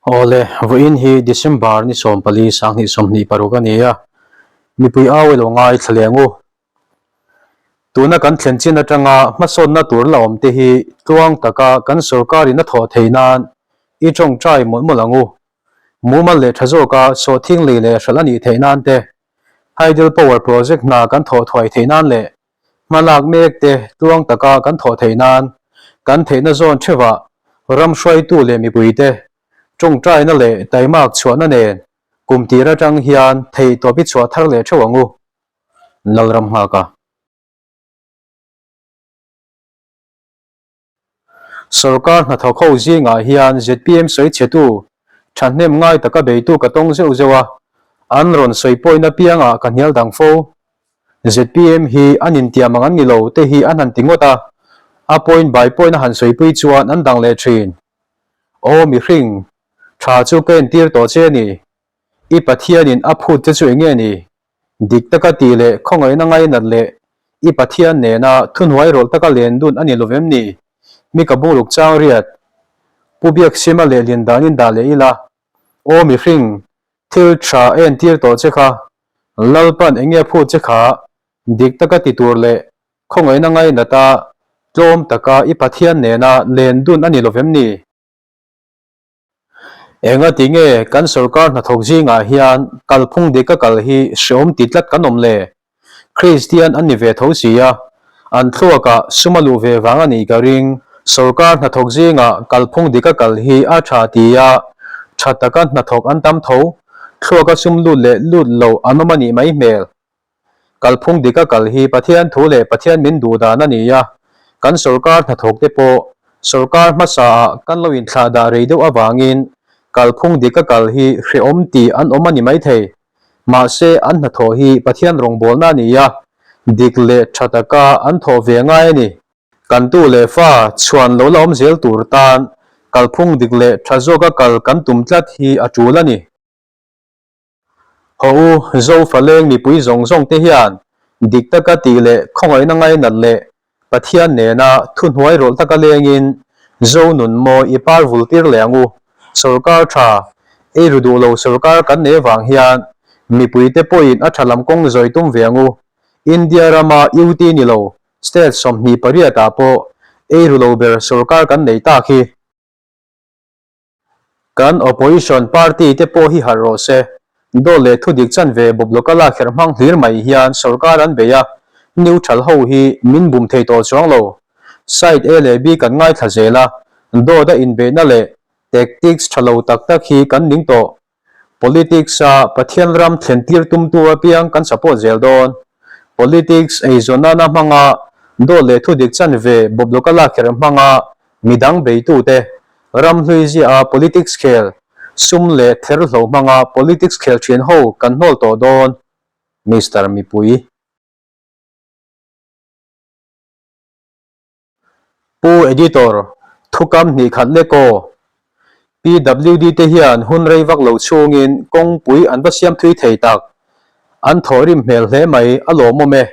Awle, vawiin hi December ni 14 2026 a ni a, mipui au ilo ngai thla leng u. Tuna kan thlen chin atanga hmasawnna tur la awm te hi tluang taka kan sorkarin a thawh theih nan i tawngtai mawlh mawlh ang u. Mumal leh tha zawka sawhthing lei leh hralh a nih theih nan te, Hydel Power Project hna kan thawh thuai theih nan leh Hmalak mek te tluang taka kan thawh theih nan kan theihna zawn theuhah ram hruaitu leh mipuite tawngtaina leh taimak chhuahna nen kum tir atang hian theih tawp i chhuah thar leh theuh ang u. Lalram nghaka. Sorkar hnathawk ho zingah hian zpm sawi chhetu thahnem ngai taka beitu ka tawng zeuh zeuh a, an rawn sawi pawhin apiangah ka hnial dang fo. Zpm hi an intiam ang an ni lo te hi an han ti ngawt a, a point by point a han sawipui chuan an dang leh thin. Aw mihring, tha chu ka entir tawh che a ni. I Pathianin a phut che chu enge ni? Dik taka tih leh khawngaihna ngainat leh i Pathian nena thuhnuai rawlh taka len dun a ni lo vem ni? Mi ka bungruk chang riat. Pu Biaksima leh lin danin dah leh ila. Aw mihring, thil tha a entir tawh che kha. Lalpan enge a phut che kha? Dik taka ti tur leh khawngaihna ngainata tlawm taka i Pathian nena len dun a ni lo vem ni? Enga ti nge kan sorkar hnathawk zingah hian kalphung dik a kal hi hreawm ti tlat kan awm le? Kristian an ni ve tho si a, an thluakah sum a luh ve vang a nih ka ring. Sorkar hnathawk zingah kalphung dik a kal hi a tha ti a, tha taka hnathawk an tam tho, thluaka sum lut leh lut lo an awm a nih mai hmel. Kalphung dik a kal hi Pathian thu leh Pathian min duh dan a ni a, kan sorkar hnathawk te pawh sorkar hmasa ah kan lo inthlah dah rei deuh avangin kalphung dik a kal hi hrehawm tih an awm a ni maithei. Mahse an hnathawh hi Pathian rawngbawlna a ni a, dik leh tha taka an thawh ve ngai a ni. Kan tu leh fa chhuan lo la awm zel tur tan kalphung dik leh tha zawka kal kan tum tlat hi a tul a ni. Haw u, Zofa leng mipui zawng zawng te hian dik taka tih leh khawngaihna ngainat leh Pathian nena thuhnuai rawlh taka lengin Zo nun mawi i par vul tir leh ang u. Sorkar tha, ei ru duh lo sorkar kan nei avang hian mipui te pawhin a tha lam kawng zawi tum ve ang u. India rama UT ni lo state 28 ah pawh ei ru lo ber sorkar kan nei tak hi. Kan opposition party te pawh hi harh rawh se. Dawt leh thudik chanve bawp lawka kherh hmang hlir mai hian sorkar an bei a, neutral ho hi min bum thei tawh chuang lo. Side A leh B kan ngaithla zel a, dawt a inbeihna leh tactics tha lo tak tak hi kan ning tawh. Politics a Pathian ram thlen tir tumtu apiang kan support zel dawn. Politics eizawnana hmanga dawt leh thudik chanve bawp lawka lak kher hmanga midang beitute ram hlui ziah a politics khel, sum leh ther hlo hmanga politics khel thin ho kan hnawl tawh dawn. Mister Mipui. Pu Editor, thukam hnih khat lek aw. PWD te hian hun rei vak lo chhungin kawngpui an va siam thui thei tak. An thawhrim hmel hle mai a lawmawm e.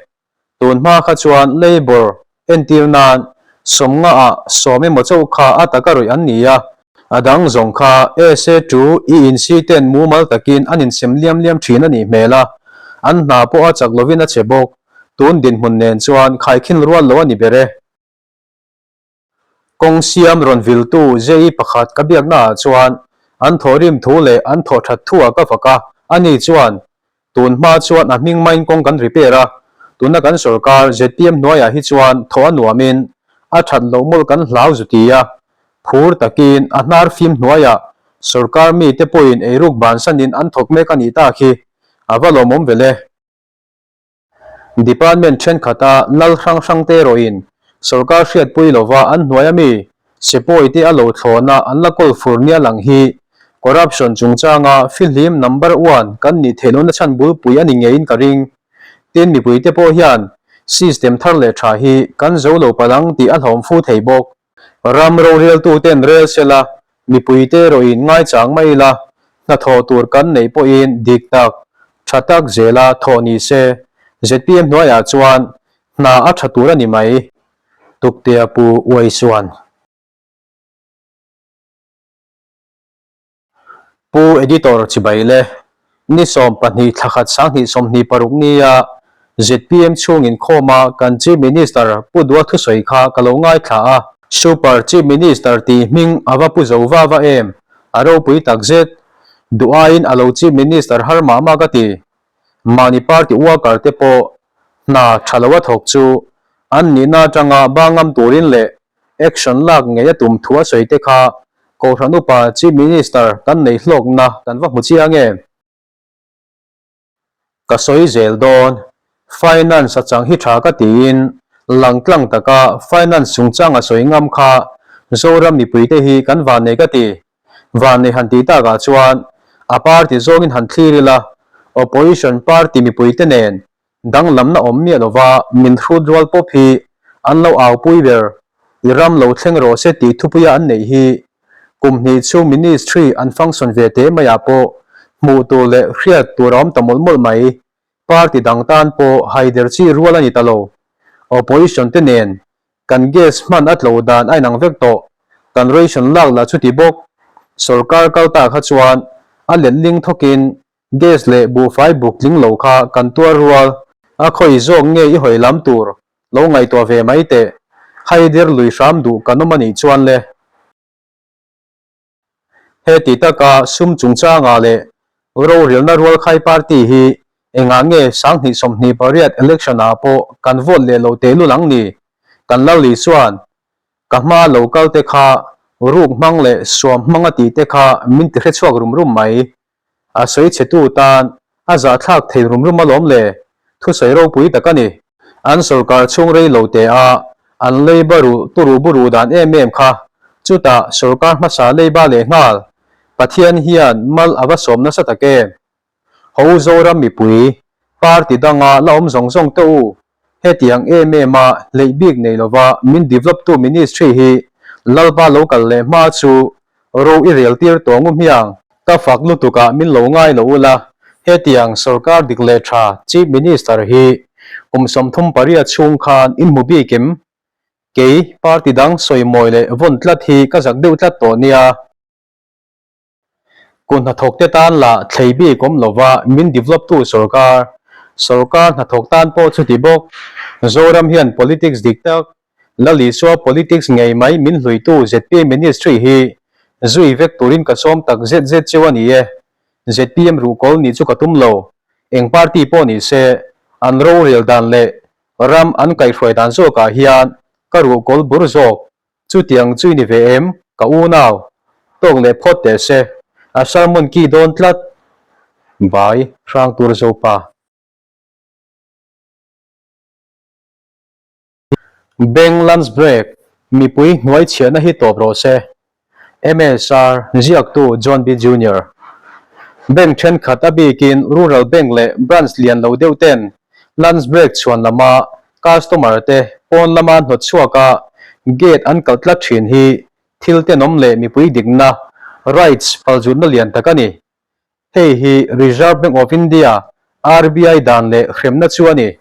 Tun hma kha chuan labour entir nan sawmnga ah sawm emaw chauh kha a taka rawih an ni a, a dang zawng kha SA tu ENC ten mumal takin an insem liam liam thin a nih hmel a, an hna pawh a chak lovin a che bawk. Tun dinhmun nen chuan khaikhin rual lo a ni ber e. Kawng siam rawn viltu JE pakhat ka biaknaah chuan an thawhrim thu leh an thawh that thuah ka fak a, ani chuan tun hma chuan a hming main kawng kan repair a, tuna kan sorkar zpm hnuaiah hi chuan thawh a nuamin a that loh mawlh kan hlau zu ti a, phur takin a hnar fim hnuaiah sorkar mite pawhin eiruk bansanin an thawk mek a nih tak hi a va lawmawm vel e. Department thenkhat-a lal hrang hrangte erawhin sorkar hriatpui lova an hnuai ami Sepoy te a lo thlawna an la kawl fur nia lang hi corruption chungchanga fihlim number one kan nih theih lohna chhan bulpui a ni ngeiin ka ring. Tin, mipuite pawh hian system thar leh tha hi kan zo lo palh ang tih a hlawm fu thei bawk. Ram roreltuten rel sela, mipuite erawhin ngaichang mai ila, hnathawh tur kan neih pawhin dik tak, tha tak zela thawh ni se, zpm hnuaiah chuan hna a tha tur a ni mai, Tuktea Pu Uai chuan. Pu Editor Chibai le ni 12 thla khat 2026 nia zpm chhung inkhawma kan Chief Minister Pu Dua thusawi kha ka lo ngaithla a. Super Chief Minister tih hming a va pu zo va va em? A ropui takzet. Duh aiin a lo Chief Minister har mah mah ka ti. Mahni party worker te pawh hna tha lo a thawk chu an nihna atanga ba ngam turin leh action lak ngei a tum thu a sawi te kha Kohhran upa Chief Minister kan nei hlawkna kan va hmu chiang em? Ka sawi zel dawn. Finance a chang hi tha ka tiin langtlang taka finance chungchang a sawi ngam kha Zoram mipuite hi kan vannei ka ti. Vannei han tih takah chuan a party zawngin han thlir ila, opposition party mipuite nen danglamna awm miah lova min hrut rual pawp hi an lo aupui ber, i ram lo thleng rawh se tih thupuia an neih hi kum hnih chhung ministry an function ve teh maiah pawh hmuh tur leh hriat tur a awm ta mawlh mawlh mai. Party dang tan pawh haider chi rual a ni ta lo. Opposition te nen Kan gas hman a tlo dan a inang vek tawh. Kan ration lak lah chuti bawk. Sorkar kal ta kha chuan a letling thawkin gas leh buhfai buk tling lo kha kan tuar rual. A khawi zawk nge i hawi lam tur lo ngaihtuah ve mai teh. Haider lui hram duh kan awm a nih chuan le. Heti taka sum chungchangah leh rorelna rualkhai party hi engah nge 2028 election ah pawh kan vote leh lo tehlul ang ni? Kan Lali chuan ka hma lo kal te kha ruk hmang leh suam hmang a tih te kha min ti hrechhuak rum rum mai. A sawi chhetu tan a zahthlak thei rum rum alawm le, thusawi ropui tak a ni. An sorkar chhung rei lo te a, an leiba ruh turu buru dan em em kha, chutah sorkar hmasa leiba leh nghal, Pathian hian mal a va sawm nasa tak em? Ho Zoram mipui, party danga la awm zawng zawng te u, Hetiang em em a hleih bik nei lova min develop tu ministry hi Lalpa lo kal leh hma chu ro i rel tir tawh ngu hmiang. Ka fak lutuk ah min lo ngai lo ula, hetiang sorkar dik leh tha Chief Minister hi kum 38 chhung khan in hmu bik em? Kei party dang sawimawi leh vawn tlat hi ka zak deuh tlat tawh nia. Kut hnathawkte tan lah thlei bik awm lova min develop tu sorkar, sorkar hnathawk tan pawh chuti bawk. Zoram hian politics dik tak, Lal Isua politics ngei mai min hluitu zpm ministry hi zui vek turin ka sawm tak zet zet cheu a ni e. Zpm ruhkawl nih chu ka tum lo. Eng party pawh ni se, an rorel dan leh ram an kaihhruai dan zawkah hian ka ruhkawl bur zawk. Chutiang chu i ni ve em? Ka unau. Tawk leh phawt teh se. A sermon ki dawn tlat. Bai, hrang tur Zopa. Bank lunch break, mipui hnuai chhiahna hi tawp rawh se. MSR, ziaktu John B. Junior. Bank thenkhat a bikin Rural Bank leh branch lian lo deuh ten lunch break chhuan lama customer te pawn lama hnawt chhuaka gate an kalh tlat thin hi thil tenawm leh mipui dikna, rights, palzutna lian tak a ni. Hei hi Reserve Bank of India, RBI, dan leh hremna chu a ni.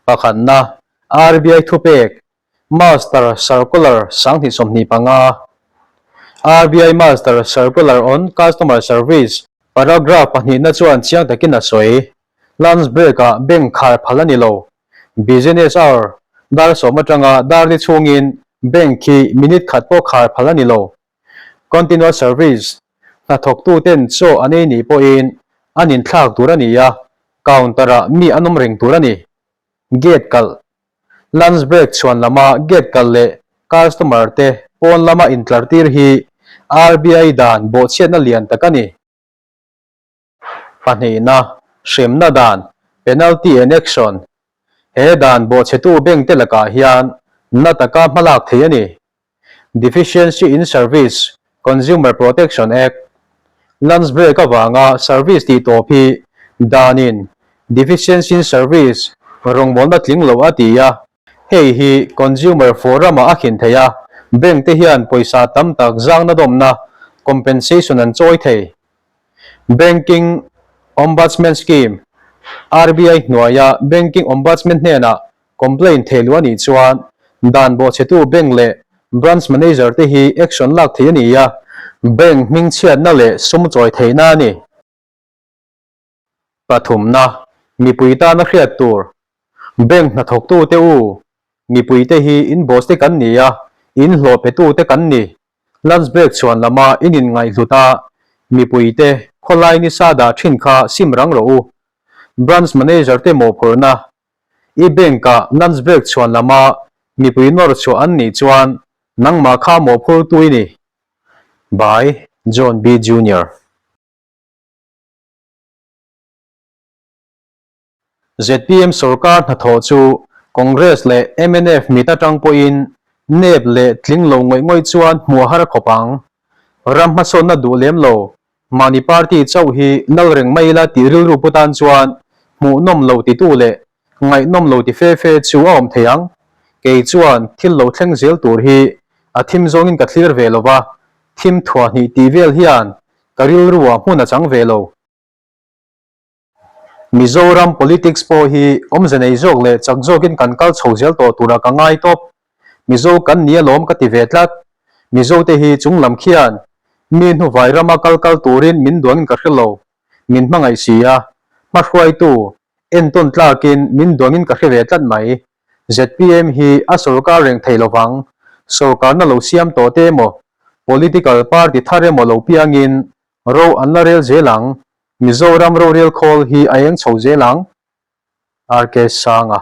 Pakhatna, RBI thupek, Master Circular 2025, RBI Master Circular on Customer Service, Paragraph pahnihna chuan chiang takin a sawi. Lunch break-ah bank khar phal a ni lo. Business hour, dar sawm atanga dar li chhungin bank khi minute khat pawh khar phal a ni lo. Continuous Service, Hnathawktuten chaw an ei nih pawhin an inthlak tur a ni a, counter-ah mi an awm reng tur a ni. Gate kalh, Lunch break chhuan lama gate kalh leh customer te pawn lama intlar tir hi RBI dan bawhchhiatna lian tak a ni. Pahnihna, hremna dan, Penalty and Action, He dan bawhchhetu bank te lakah hian na taka hmalak thei a ni. Deficiency in Service, Consumer Protection Act, Lunch break avanga service tih tawp hi danin Deficiency in Service rawngbawlna tling lo a ti a, hei hi Consumer Forum-ah a khin thei a, bank te hian pawisa tam tak zangna dawmna, compensation, an chawi thei. Banking Ombudsman Scheme, RBI hnuaia Banking Ombudsman hnenah complaint thei luh a nih chuan dan bawhchhetu bank leh branch manager te hi action lak thei a ni a. Bank hmingchhiatna leh sum chawi theihna a ni. Pathumna, mipui tana hriat tur. Bank hnathawktute u, mipuite hi in boss te kan ni a, in hlawh petute kan ni. Lunch break chhuan lama in inngaihhlut a, mipuite khawlai nisa dah thin kha sim rang rawh u. Branch manager te mawhphurhna, I bank-ah lunch break chhuan lama mipui nawr chhuah an nih chuan nangmah kha mawhphurtu i ni. By, John B. Junior. Zpm sorkar hnathawh chu Congress leh mnf mit atang pawhin nep leh tling lo ngawih ngawih chuan hmuh a har khawp ang. Ram hmasawnna duh lem lo, mahni party chauh hi nal reng mai ila tih rilru pu tan chuan hmuhnawm lo titu leh ngaihnawm lo ti fe fe chu a awm thei ang. Kei chuan thil lo thleng zel tur hi a thim zawngin ka thlir ve lo va, thim thuahhnih tih vel hian ka rilruah hmun a chang ve lo. Mizoram politics pawh hi awmze nei zawk leh chak zawkin kan kal chho zel tawh turah ka ngai tawp. Mizo kan ni alawm ka ti ve tlat. Mizote hi chung lam khian mi hnuvai rama kal kal turin min duangin ka hre lo. Min hmangaih si a, hmahruaitu entawn tlakin min duangin ka hre ve tlat mai. Zpm hi a sorkar reng thei lovang. Sorkarna lo siam tawh te emaw, political party thar emaw lo piangin ro an la rel zel ang. Mizoram rorel khawl hi a eng chho zel ang? RK Sanga.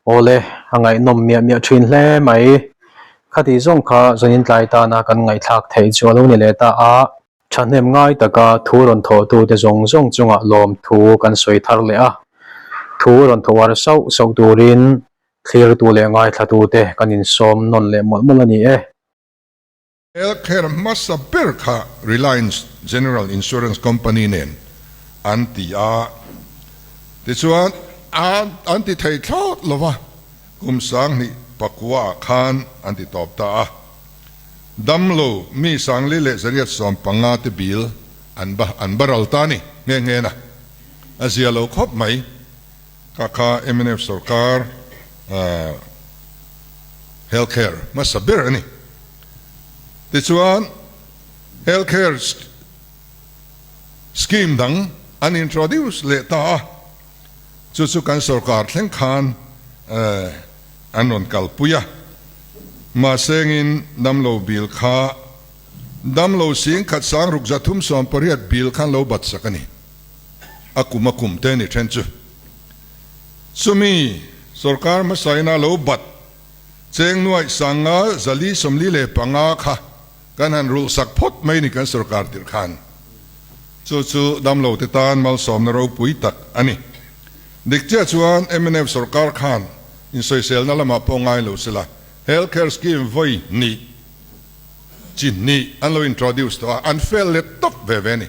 Awle, a ngaihnawm miah miah thin hle mai. Khati zawng kha zanin tlai tana kan ngaihthlak theih chu a lo ni leh ta a. Thahnem ngai taka thu rawn thawhtute zawng zawng chungah lawmthu kan sawi thar leh a. Thu rawn thawhar sauh sauh turin thlirtu leh ngaithlatute kan insawm nawn leh mawlh mawlh a ni e. Healthcare hmasa ber kha Reliance General Insurance Company nen an ti a, tichuan an ti thei thlawt lo va, kum 2009 ah khan an ti tawp ta a. Damlo mi 4,115 te bill an an baral ta a ni nghe nghe na. A zia lo khawp mai. Kha kha mnf sorkar healthcare hmasa ber a ni. Tichuan, healthcare scheme dang an introduce leh ta a, chu chu kan sorkar thleng khan an rawn kalpui a. Mahsengin damlo bill kha damlo 1638 bill khan lo bat sak a ni. A kum a kum te ni then chu. Chumi sorkar hmasaina lo bat Cheng nuaih sanga 445 kha kan han rulh sak phawt mai ni kan sorkar tirh khan. Chu chu damlo te tan malsawmna ropui tak a ni. Dik chiah chuan mnf sorkar khan insawiselna lamah pawh ngai lo sela, Health Care Scheme vawi hnih chi hnih an lo introduce tawh a, an fail let tawp ve ve a ni.